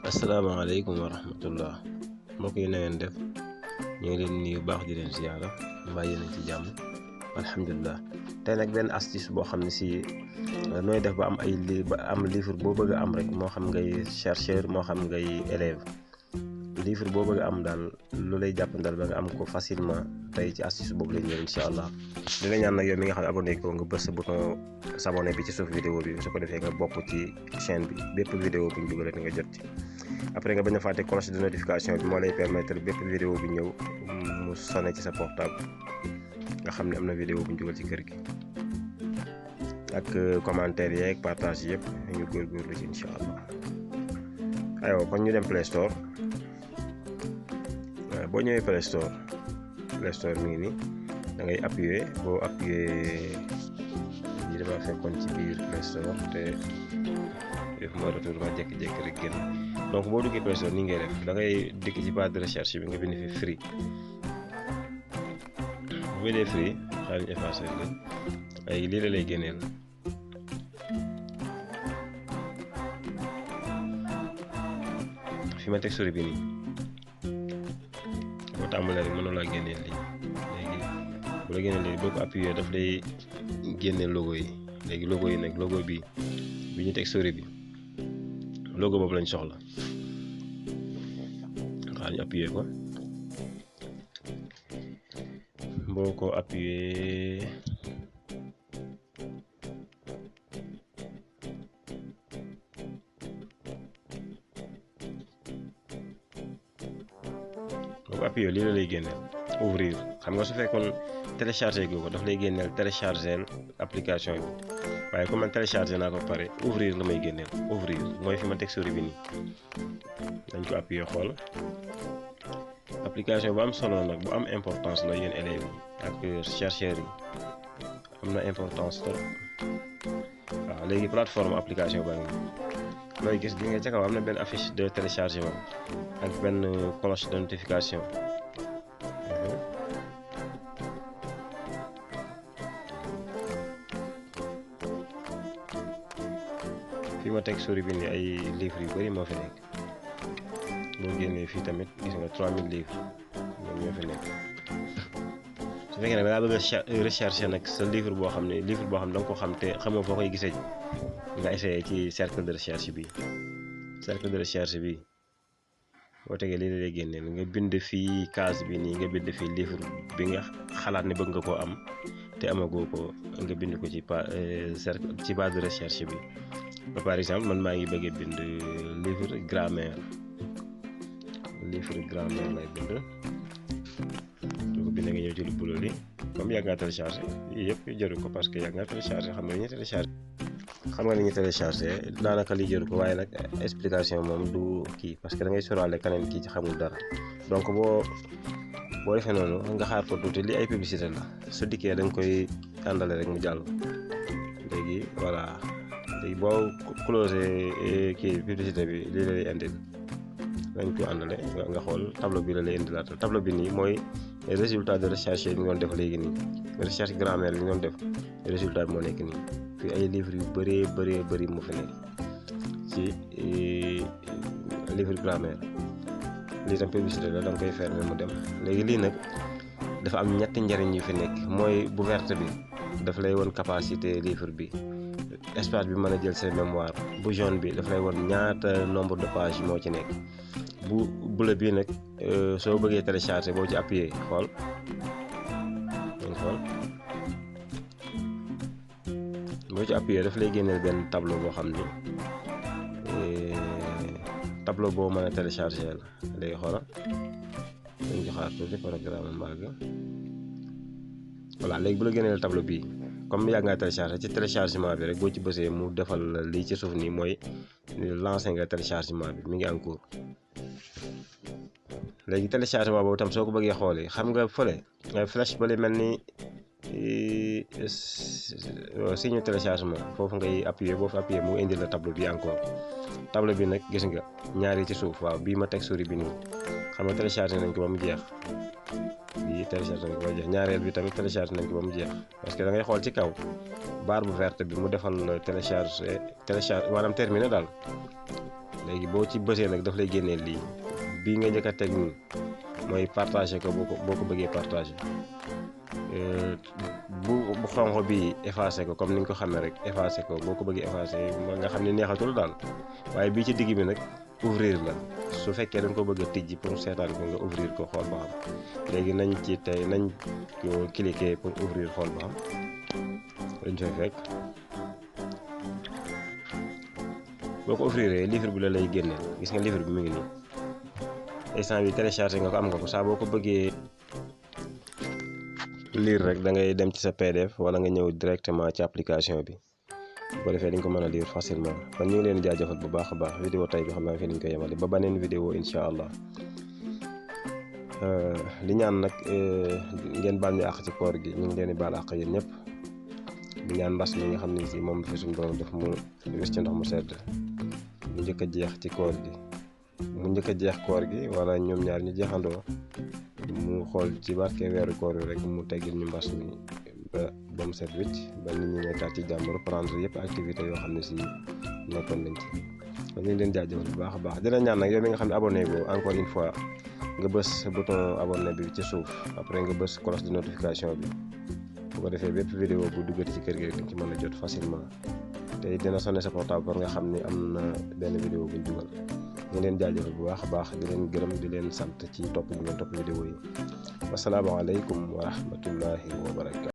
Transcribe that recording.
asalaamaaleykum wa rahmatullah mbokk yi na ngeen def ñu ngi leen nuyu baax di leen ziyaara mbaa yéen ci jàmm alhamdulilah. tey nag benn astuce boo xam ne si nooy def ba am am livre boo bëgg a am rek moo xam ngay chercheur moo xam ngay élève, livre boo bëgg a am daal lu lay jàppandal ba nga am ko facilement. tey ci astuce boobu lay ñëw incha allah. di la ñaan nag yow mi nga xam ne abonné ko nga bës sa bouton s'abonner bi ci suuf vidéo bi su ko defee nga bokk ci chaîne bi bépp vidéo bu ñu dugalee nga jot ci. après nga bañ a fàtte cloche de notification bi moo lay permettre bépp vidéo bi ñëw mu sonné ci sa portable nga xam ne am na vidéo bu ñu dugal ci kër gi. ak commentaire yeeg partage yëpp ñu góorgóorlu ci incha allah. aywa kon ñu dem Play Store. boo ñëwee Play Store mi ngi nii da ngay appuyer boo appuyer yi dama fekkoon ci biir Play Store te def ma retour ma jékki-jékki rek génn. donc boo duggee Play Store nii ngay def da ngay dikk ci barre de recherche bi nga bind fi free. bu bindee free xaaral ñu effacé leen ay lii la lay génneel. fi ma teg sori bi nii boo tàmbalee rek mënoo laa génneel lii léegi bu la génneel lii boo ko appuyé daf lay génneel logo yi. léegi logo yi nag logo bi ñu teg sori bi logo boobu lañ soxla. xaaral ñu appuyé ko. boo ko appuyé lii la lay génneel ouvrir. xam nga su fekkoon téléchargé gu ko daf lay génneel téléchargé application bi waaye comme man téléchargé naa ko pare ouvrir la may génneel. ouvrir mooy fi ma teg souris bi nii dañ ko appuyé xool. application bu am solo nag bu am importance la yéen élèves yi ak chercheurs yi am na importance trop. waaw léegi plateforme application baa ngi looy gis gi nga ca kaw am na benn affiche de téléchargement ak benn cloche de notification. fii ma teg souris bi nii ay livres yu bari moo fi nekk. boo génnee fii tamit gis nga 3000 livres ñoom ñoo fi nekk. su fekkee nag da ngaa bëgg a recherche nag sa livre boo xam ne da nga ko xam te xamoo foo koy gisee nga essayé ci cercle de recherche bi. cercle de recherche bi boo tegee lii la lay génneel nga bind fii case bi nii nga bind fii livre bi nga xalaat ne bëgg nga koo am te amagoo ko nga bind ko ci cercle ci base de recherche bi. par exemple man maa ngi bëgg a bind livre grammaire lay bind. du ko bind nga ñëw ci lu bulo li comme yàgg ngaa téléchargé yii yëpp jëru ko parce que yàgg ngaa téléchargé xam nga ni ñuy téléchargé daanaka li jëru ko waaye nag explication moom du kii parce que da ngay sóoraale keneen kii ci xamul dara. donc boo defee noonu nga xaar ko tuuti li ay publicité la su dikkee da nga koy àndale rek mu jàll. léegi voilà léegi boo closé kii publicité bi lii la lay indil dañ ko àndale nga xool tableau bi la lay indilaatal. tableau bi nii mooy résultat de recherche yi ñu doon def léegi nii recherche grammaire yi ñu doon def résultat bi moo nekk nii. fii ay livres yu bëree moo fi nekk ci livre grammaire. lii tam publicité la da nga koy fermer mu dem. léegi lii nag dafa am ñetti njariñ yu fi nekk mooy bu verte bi daf lay won capacité livre bi espace bi mën a jël seen mémoire. bu jaune bi daf lay won ñaata nombre de page moo ci nekk. bu bleu bii nag soo bëggee télécharger boo ci appuyé xool boo ci appuyé daf lay génneel benn tableau boo xam ni tableau boo mën a télécharger la. léegi xoola dañ ci xaar tuuti programme mbaag voilà. léegi bu la génneel tableau bii comme yàgg ngaa télécharger ci téléchargement bi rek boo ci bësee mu defal lii ci suuf nii mooy lancer nga téléchargement bi mi ngi en cours. léegi téléchargement boobu tam soo ko bëggee xoolee xam nga fële flèche ba mel ni signe téléchargement foofu ngay appuyer boo fa appuyer mu indil la tableau bi encore. tableau bi nag gis nga ñaari ci suuf waaw bii ma teg souris bi nii xam nga téléchargé nañ ko ba mu jeex bi télécharge nañ ko ba mu jeex ñaareel bi tamit télécharge nañ ko ba mu jeex parce que da ngay xool ci kaw barre bu verte bi mu defal télécharge maanaam terminé daal léegi boo ci bësee nag daf lay génnee lii bii nga njëkk a teg nii mooy partagé ko boo ko bëggee partagé bu xonq bi effacé ko comme ni nga ko xamee rek effacé ko boo ko bëggee effacé nga xam ne neexatul daal waaye bii ci digg bi nag ouvrir la su fekkee dañ ko bëgg a tijji pour seetaan ko nga ouvrir ko xool ba xam léegi nañ ci tey nañ ko cliquer pour ouvrir xool ba xam dañ fay fekk boo ko ouvrir livre bi la lay génneel gis nga livre bi mu ngi nii instant bi téléchargé nga ko am nga ko saa boo ko bëggee lire rek da ngay dem ci sa PDF wala nga ñëw directement ci application bi bu ko defee dañ ko mën a lire facilement kon ñu ngi leen di jaajëfal bu baax a baax vidéo tey bi xam naa fi lañ ko yemale ba beneen vidéo incha allah li ñaan nag ngeen baal ñu àq ci koor gi ñu ngi leen di baal àq yéen ñëpp di ñaan mbas mi nga xam ne si moom fi suñu borom def mu wis ci ndox mu sedd mu njëkk a jeex ci koor gi mu njëkk a jeex koor gi wala ñoom ñaar ñu jeexandoo mu xool ci barke weeru koor yi rek mu teggil ñu mbas mi ba mu set wicc ba nit ñi nekkaat ci jàmm reprendre yëpp activité yoo xam ne si nekkoon nañ ci kon ñu ngi leen jaajëfal bu baax a baax dina ñaan nag yow mi nga xam ne abonné go encore une fois nga bës bouton abonné bi ci suuf après nga bës cloche de notification bi bu ko defee bépp vidéo bu duggati ci kër gi rek dañ ci mën a jot facilement te dina sonné sa portable pour nga xam ni am na benn vidéo buñ dugal ñu leen jaajëfal bu baax a baax di leen gërëm di leen sant ci topp bi ngeen topp vidéo yi wasalaamaaleykum wa rahmatullahi wa barakatu